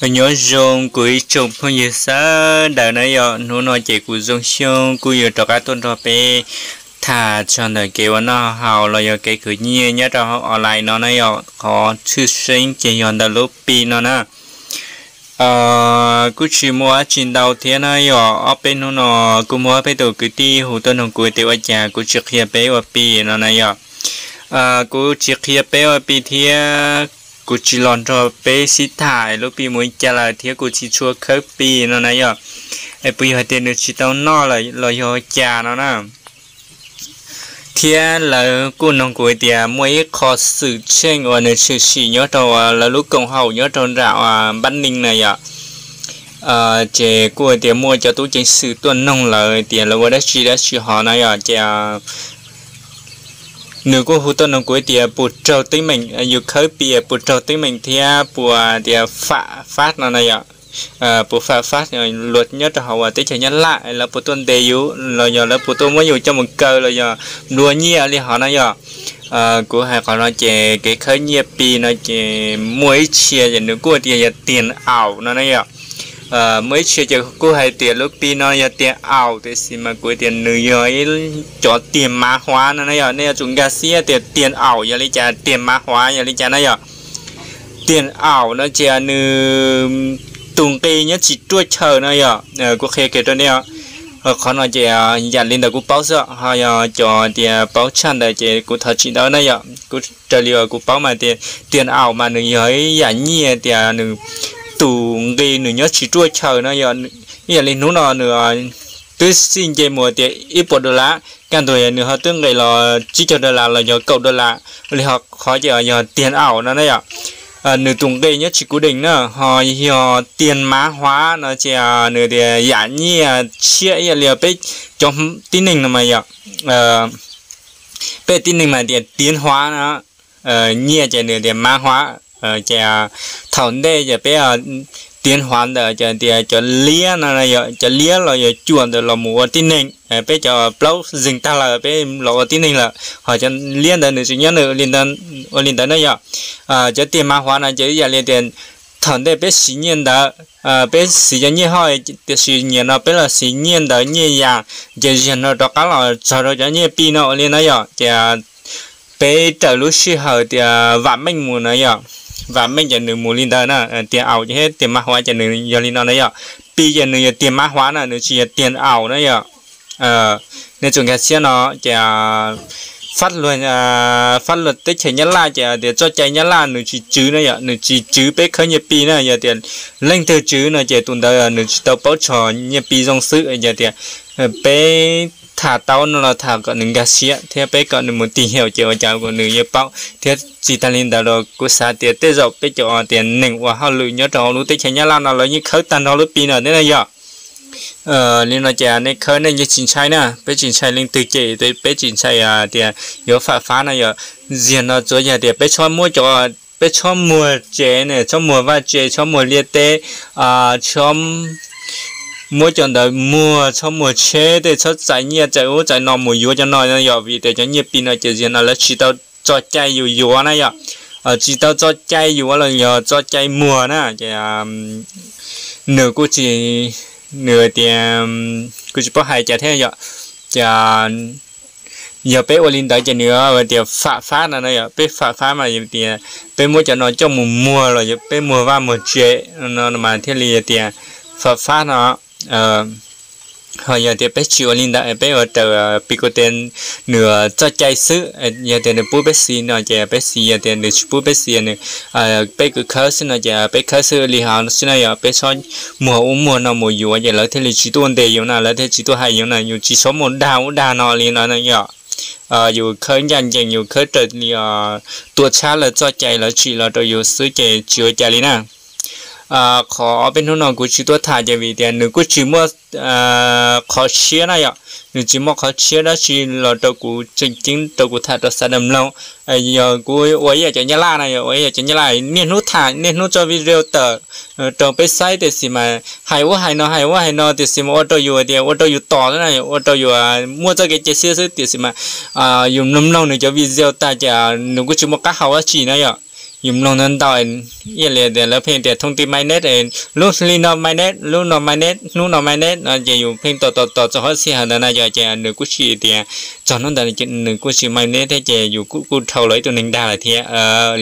Nyob zoo kuv ib tsoom phooj ywg sawv daws na yom, hnub no ces kuv Zoo Xyooj kuj yuav rov qab tuaj nrog peb tham txog ntawm kev ua noj haus los yog kev khwv nyiaj nyob rau hauv online no na yom. Qhov tshwj xeeb ces yog ntawm lub Pi no na. Kuj tsis muaj dab tsi ntau thiab na yom, ob peb hnub no kuj muaj ob peb tus kwv tij hu tuaj nug kuv tias ua cas kuv tsis qhia peb ua Pi no na yom. Kuv tsis qhia peb ua Pi thiab kuv tsis los nrog peb sib tham lub Pi mus li cas lawm thiab kuv tsis tshua khawb Pi no na yom. Es puas yog hais tias nws tsis tau noj lawm los yog cas no na. Thiab lawv kuj nug kuv tias muaj ib qho xwm txheej uas nws tshwm sim nyob rau lawv lub koom haum nyob rau nram Npab Neeg na yom. Ces kuj tias muaj cov tub ceev xwm tuaj nug lawv tias lawv ua dab tsi dab tsi hov na yom. Ces nws kuj hu tuaj nug kuv tias puas raug teeb meem, yus khawb Pi puas raug teeb meem thiab puas tias fam fab no na yom. Puas fam fab luag nyob rau hauv teb chaws Nyab Laj, lawv puas tuaj ntes yus los yog lawv puas tuaj muab yus coj mus kaw los yog nplua nyiaj li hov na yom. Kuv hais qhov no ces kev khawb nyiaj Pi no ces muaj ib txhia ces nws kuj tias yog tiag aum no na yom. Muaj ib txhia ces kuj hais tias lub Pi no yog tiag aum, tiam sis mas kuv tias nws yog ib cov tiag mav huav no na yom. Nej yuav tsum nkag siab tias tiag aum yog li cas, tiag mav huav yog li cas na yom. Tiag aum no ces nws tus nqi nyob tsis ruaj chaw no yom. Kuv qhia kiag rau nej, qhov no ces yam li ntawd kuv paub xwb, ho yog cov tias paub tshaj ntawd ces kuv thov txim ntau na yom. Kuv raws li uas kuv paub mas tias tiag aum mas nws yog ib yam nyiaj tias nws tus nqi nws nyob tsis ruaj chaw no yom. Ib yam li hnub no nws twb xij nce mus tias ib puas dollar, kaj ntug nws ho twb nqis los tsib caug dollar los yog kaum dollar, li ho qhov ces yog tiag aum no na yom. Nws tus nqi nyob tsis kuv deem na, ho yog tiag mav huav no ces nws tias yam nyiaj tshiab ib yam li peb cov tib neeg no mas yom. Peb tib neeg mas tias tiag huav no, nyiaj ces nws tias mav huav. Ces thaum ntej ces peb tiag huav ntawd ces tias cov liab no, cov liab los yog cuam ntawd los mus ua tib neeg, peb cov plaub zeeg tag lawm peb los ua tib neeg lawm, ho cov liab ntawd nws tsis nyob nws ua li ntawd na yom. Cov tiag mav huav no ces ib yam li tias thaum ntej peb siv nyiaj ntawd, peb siv cov nyiaj hoj, tiam sis nim no peb los siv nyiaj ntawd nyiaj yas, ces zaum no rov qab los txog rau cov nyiaj Pi no ua li na yom. Ces peb raws lub sij hawm tias vam meej mus na yom. Vam meej ces nws mus li ntawd na, tiag aum ces thiab tiag mav huav ces nws yog li no na yom. Pi ces nws yog tiag mav huav na, nws tsis yog tiag aum na yom. Nej tsum nkag siab no ces fab luag, fab luag teb chaws Nyab Laj ces tias txoj cai Nyab Laj nws tsis tswv na yom, nws tsis tswv peb khawb nyiaj Pi na. Yog tias leej twg tswv no ces tus ntawd nws tsis tau paub txog nyiaj Pi zoo xwb. Yog tias peb tham tau no los tham kom nws nkag siab thiab peb kom nws mus tìm hiểu ces ua cas nws yuav paub thiab. Tsis tag li ntawd los kuv xav tias tej zaum peb cov tias neeg ua hauj lwm nyob rau hauv lub teb chaws Nyab Laj no lawv yeej khawb tag nrho lub Pi no thiab na yom. Li no ces nej khawb nej yeej tsis ntshai na, peb tsis ntshai leej twg cem, peb tsis ntshai tias yuav fam fab na yom. Zaum no tsuav yog tias peb txhob muab cov, peb txhob muag tsev ne, txhob muag vaj tsev, txhob muag liaj teb, txhob muab cov ntawd muag, txhob muag tsheb tej, txhob txais nyiaj txais ub txais no mus yuav cov no yom. Vim tias cov nyiaj Pi no ces zaum no lawv tsis tau txoj cai yus yuav na yom. Tsis tau txoj cai yuav los yog txoj cai muag na ces nws kuj tsis, nws tias kuj tsis paub hais cas thiab yom. Ces yog peb ua li ntawd ces nws tias fam fab no na yom, peb fam fab mas yog tias peb muab cov no coj mus muag los yog peb muag vaj muag tsev no mas thiaj li tias fam fab no. Ho yog tias peb tsis ua li ntawd, peb ua raws Pi Ku Tes nws txoj cai xwb, yog tias nws pub peb siv no ces peb siv, yog tias nws tsis pub peb siv, nws, peb kwv khawb xwb no ces peb khawb xwb li hov xwb na yom. Peb txhob muag ub muag no mus yuav ces lawv thiaj li tsis tuaj ntes yus na, lawv thiaj tsis tuaj hais yus na, yus tsis txhob mus dag ub dag no li no na yom. Yus khawb ncaj ncees, yus khawb raws li tuam txhab lawv txoj cai lawv tsim los rau yus xwb ces tsis ua cas li na. Qhov ob peb hnub no kuv tsis tuaj tham ces vim tias nws kuj tsis muaj qhov tshiab na yom, nws tsis muaj qhov tshiab dab tsi los rau kuv tseem ceeb rau kuv tham rau sawv daws mloog. Yog kuv ua ib yam cov Nyab Laj na, yog ua ib yam cov Nyab Laj niaj hnub tham niaj hnub tso video tawm rau peb saib tiam sis mas hais ub hais no hais ub hais no tiam sis mas ua rau yus tias ua rau yus tos xwb na, ua rau yus muaj txoj kev cia siab xwb tiam sis mas yus mloog mloog nws cov video tag ces nws kuj tsis muaj qab hau dab tsi na yom. yus mloog ntau ntau, ib yam li tias lawv pheej tias thoob tij mainnet, lub hli no mainnet, lub no mainnet, hnub no mainnet no ces yus pheej tos tos tos txog hauv xij hawm ntawd na yom, ces nws kuj tsis tias txog hnub ntawd nws kuj tsis mainnet thiab ces yus kuj kuj dhau los ib tug neeg dag lawm thiab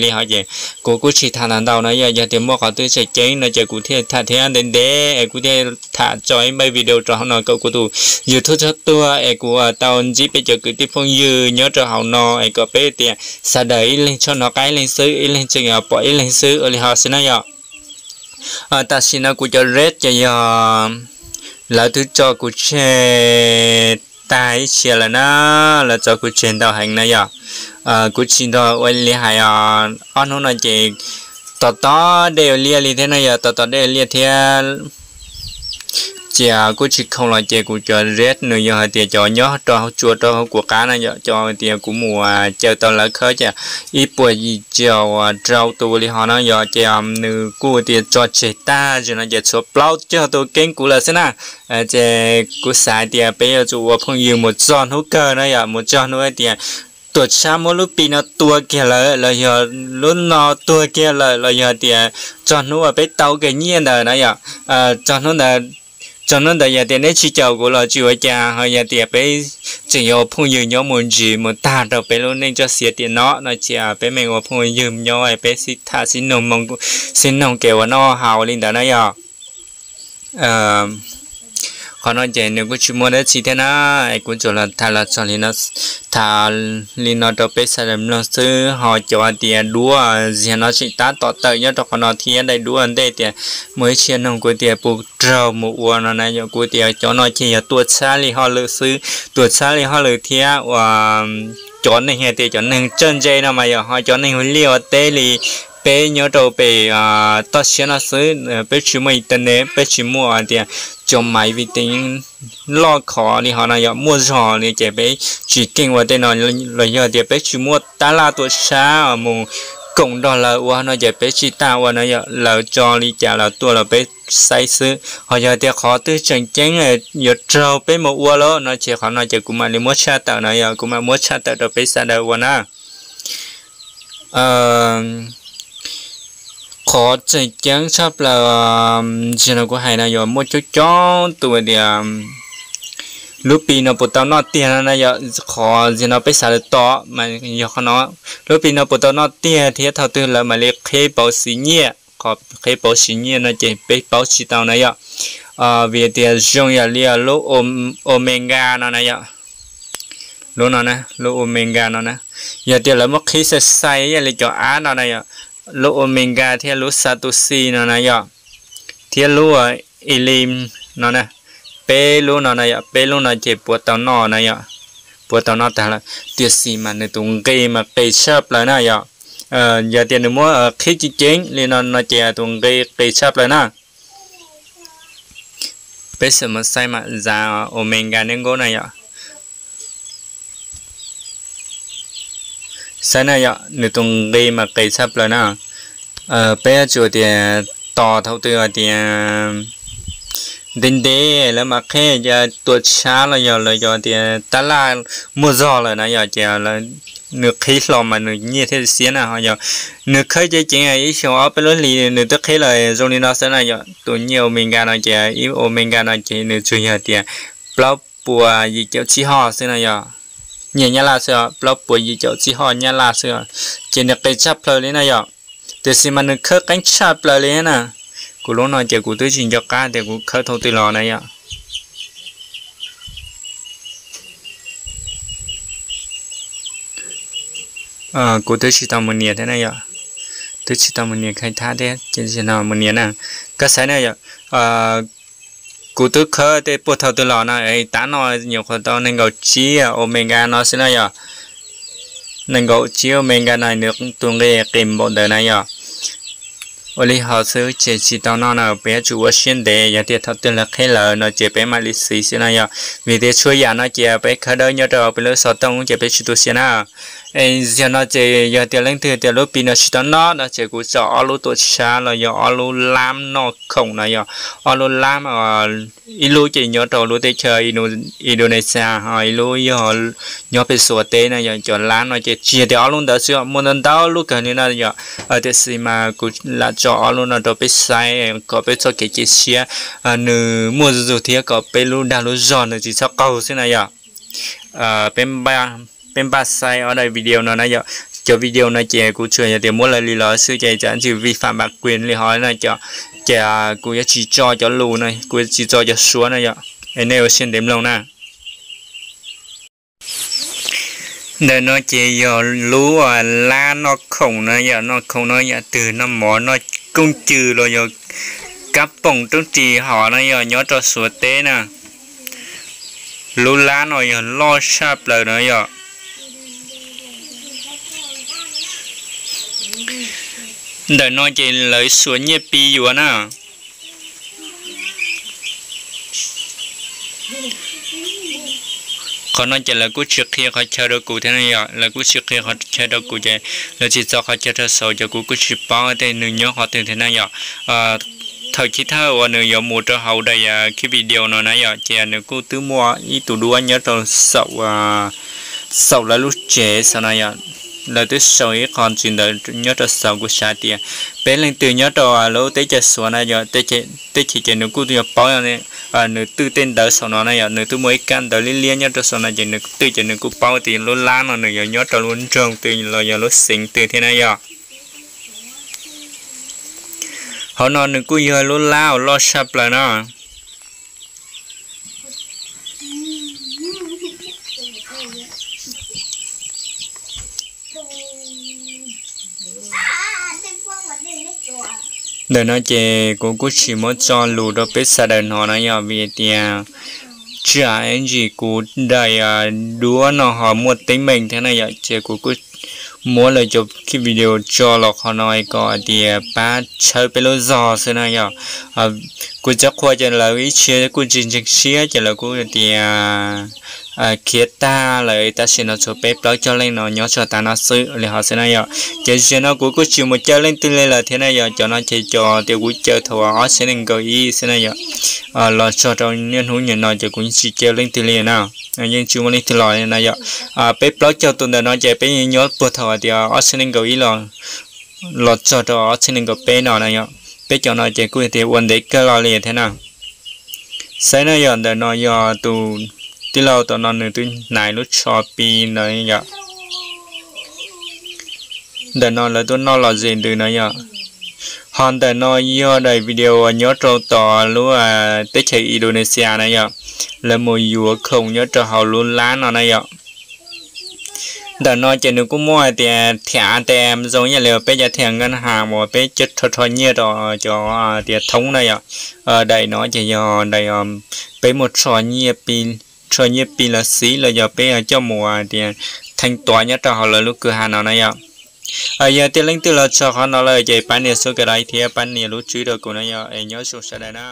li hov. Ces kuv kuj tsis tham ntau ntau no yom, yog tias muaj qhov twg tseem ceeb no ces kuv thiaj tham thiab ntev ntev es kuv thiaj tham tso ib npaj video rau hauv no kom kuv tus YouTube txhob tuag es kuv tau ntsib peb cov kwv tij phooj ywg nyob rau hauv no es kom peb tias sawv daws ib leeg txhob hnov qab ib leeg xwb, ib leeg tseem pom ib leeg xwb ua li hov xwb na yom. Tam sim no kuv cov red ces yog lawv twb tso kuv tseg tag ib txhia lawm na, lawv tso kuv tseg ntau heev na yom. Kuv tsis nrog ua li hais, ob hnub no ces tos tos dej ua liaj li thiab na yom, tos tos dej ua liaj thiab. Ces kuj tsis khoom los ces kuv cov red nws yog hais tias cov nyob rau hauv tsua rau hauv kuv qab na yom, cov tias kuv mus caw tau lawv khawb ces ib puas yim caum rau tus li hov na yom, ces nws kuj tias tso tseg tag zim no ces tshuav plaub caug tus keeb kuv lawm xwb na. Ces kuv xav hais tias peb yuav tsum ua phooj ywg mus txog hnub kawg na yom, mus txog hnub tias tuam tshab muab lub pi no tua kiag lawm los yog lub no tuag kiag lawm los yog tias txog hnub uas peb tau kiag nyiaj ntawd na yom. Txog hnub ntawd, txog hnub ntawd yog tias neb tsis caum kuv los tsis ua cas, ho yog tias peb tseem yuav ua phooj ywg nyob mus ntsis mus tag rau peb lub neej txoj sia tiam no no ces peb meem ua phooj ywg nyob peb sib tham sib noog, sib noog kev ua noj haus li ntawd na yom. Qhov no ces nws kuj tsis muaj dab tsi thiab na, es kuv tsuas los tham los txog li no, tham li no rau peb sawv daws mloog xwb. Ho cov tias duab ziag no tseem tab tom tawm nyob rau qhov no thiab, daim duab ntej tias muaj ib txhia nug kuv tias puas raug mus ua no na yom, kuv tias cov no ces yog tuam txhab li hauj lwm xwb, tuam txhab li hauj lwm thiab uas cov neeg hais tias cov neeg txawj ntse no mas yog ho cov neeg ua liaj ua teb li peb nyob rau pem toj siab no xwb, peb tsis muaj internet, peb tsis muaj tias cov maiv vi tiv loj khov li hov no yom, muaj zog li ces peb tsis keej ua tej no, los yog tias peb tsis muaj tab laj tuam tshab mus koom nrog lawv ua no ces peb tsis tas ua no yom, lawv tso li cas lawv tuaj los peb saib xwb. Ho yog tias qhov twg tseem ceeb yuav raug peb mus ua lawm no ces qhov no ces kuv mam li muab tshaj tawm no yom, kuv mam muab tshaj tawm rau peb sawv daws ua na. Qhov tseem ceeb tshaj plaws, ntsia no kuv hais no yog muaj coob coob tus tias lub pi no puas tau noj tiag no na yom, qhov ntsia no peb xav lawm tom mas yog qhov no, lub pi no puas tau noj tiag thiab thaum twg lawv mam li qhib pauv siv nyiaj, qhov qhib pauv siv nyiaj no ces peb paub tsis tau na yom. Vim tias zoo yam li lub Omega no na yom, lub no na, lub Omega no na, yog tias lawv muab qhib sai sai ib yam li cov app no na yom, lub Omega thiab lub Satoshi no na yom, thiab lub Ethereum no na, peb lub no na yom, peb lub no ces puas tau noj na yom, puas tau noj tag lawm, tiam sis mas nws tus nqi mas qis tshaj plaws na yom. Yog tias nws muab qhib ceev ceev li no no ces tus nqi qis tshaj plaws na. Peb xam mus saib mam zav Omega neb nkaub na yom. Saib na yom, nws tus nqi mas qis tshaj plaws na. Peb yuav tsum tias tos thaum twg tias ntev ntev lawv mam qhib, yog tuam tshab los yog lawv yog tias tab laj muaj zog lawm na yom, ces nws qhib hlo mas nws nyiaj thiaj xiab na. Ho yog nws khawb ceev ceev ib xyoos ob peb lub hlis nws twb qhib lawm zoo li no xwb na yom. Tus nyiaj Omega no ces ib Omega no ces nws tsuas yog tias plaub puas yim caum tsib hoj xwb na yom. Nyiaj Nyab Laj xwb, plaub puas yim caum tsib hoj Nyab Laj xwb, ces nws qis tshaj plaws li na yom. Tiam sis mas nws khawb qeeb tshaj plaws li na. Kuv lub no ces kuv twb tsis nco qab tias kuv khawb thaum twg los na yom. Kuv twb tsis tau mus nias thiab na yom. Twb tsis tau mus nias khai thab thiab ces no mus nias na. Koj saib na yom, kuv twb khawb tej puag thaum twg los no, tab no nyuam qhuav tau nees nkaum tsib Omega no xwb na yom. Nees nkaum tsib Omega no nws tus nqi qis npaum ntawd na yom. Ua li hov xwb ces tsis tau noj na, peb yuav tsum ua siab ntev, yog tias thaum twg lawv qhib lawm no ces peb mam li siv xwb no yom. Vim tias txhua yam no ces peb khawb dawb nyob rau peb lub xov tooj ces peb tsis tu siab na. Es yog no ces yog tias leej twg tias lub Pi no tsis tau noj no ces kuv tso ob lub tuam tshab los yog ob lub lab noj khoom no yog ob lub lab, ib lub ces nyob rau lub teb chaws Indonesia, ho ib lub yog nyob pem Suav teb no yog cov lab no ces tsis yog tias ob lub ntawd xwb, muaj ntau ntau lub kawg li no yog. Tiam sis mas kuv lam tso ob lub no rau peb saib kom peb txoj kev cia siab nws muaj zuj zus thiab kom peb lub dag lub zog nws tsis txhob qaug xwb na yom. Peb npaj saib ob daim video no na yom. Cov video no ces kuv tsuas yog tias muab lawv li los xwb ces tsam ntsis vi phạm bản quyền li ho na yom. Ces kuv yuav tsis tso cov lus no, kuv yuav tsis tso cov suab na yom. Es nej ua siab ntev mloog na. Ntawm no ces yog lub lab noj khoom na yom, noj khoom noj yam twg, noj mov noj kooj cw los yog kab poom roob ris hov na yom, nyob rau Suav teb na. Lub lab no yog loj tshaj plaws no yom. Ntawm no ces lawv xuas nyiaj Pi yuav na. Qhov no ces lawv kuj tsis qhia qhov chaw rau kuv thiab na yom, lawv kuj tsis qhia qhov chaw rau kuv ces lawv tsis txo qhov chaw rau saud ces kuv kuj tsis paub tias nws nyob qhov twg thiab na yom. Thaum chiv thawj uas nws yuav mus rau hauv daim video no na yom, ces nws kuj twb muaj ib tug duab nyob rau saum lawv lub tsev saum no yom. Lawv twb sau ib qho ntxiv ntawd nyob rau saum, kuv xav tias peb leej twg nyob rau lub teb chaws Suav na yom, teb chaws ces nws kuj yuav paub, nws twb tej ntawv saum no na yom, nws twb muaj ib kab ntawv liab liab nyob rau saum no ces nws twb ces nws kuj paub tias lub lab no nws yuav nyob rau lub nroog twg los yog lub xeev twg thiab na yom. Hauv no nws kuj yog lub lab uas loj tshaj plaws no. Ntawm no ces kuv kuj tsis muab tso lus rau peb sawv daws hnov na yom, vim tias tsam ib ntsis kuv daim duab no ho muaj teeb meem thiab na yom, ces kuv kuj muab lawv cov video tso los qhov no kom tias pab tshawb peb lub zog xwb na yom. Kuv txawj qhua ces lawv ib txhia kuj tsis ntseeg siab ces lawv kuj tias khiav tag lawm, tab sis no tshuav peb plaub caug leej no nyob tso tas no xwb li ho xwb na yom. Ces zaum no kuv kuj tsis mus caw leej twg li lawm thiab na yom, cov no ces cov tias kuv caw thaum ob txhiab nees nkaum ib xwb na yom. Los txog rau niaj hnub nim no ces kuv yeej tsis caw leej twg li na, yeej tsis muaj leej twg los na yom. Peb plaub caug tus ntawm no ces peb yeej nyob puag thaum tias ob txhiab nees nkaum ib los los txog rau ob txhiab nees nkaum peb no na yom. Peb cov no ces kuj tias ua ntev kawg los li thiab na. Saib na yom, ntawm no yog tus tij laug tom no nws twb hnav lub tsho Pi ntawd yom. Ntawm no lawv tuaj noj los zem ntws no yom. Ho ntawm no yog daim video uas nyob rau tom lub teb chaws Indonesia na yom, lawv mus yuav khoom nyob rau hauv lub lab no na yom. Ntawm no ces nws kuj muaj hais tias thiam A T M zoo ib yam li peb cov thiam ngân hàng uas peb coj rho rho nyiaj rau cov tias thoob na yom. Daim no ces yog daim peb mus rho nyiaj Pi, rho nyiaj Pi los xiv los yog peb coj mus tias thanh toán nyob rau hauv lawv lub kwj ha no na yom. Yog tias leej twg los txog qhov no lawm ces pab nias subscribe thiab pab nias lub tswb rau kuv na yom, es nyob zoo sawv daws na.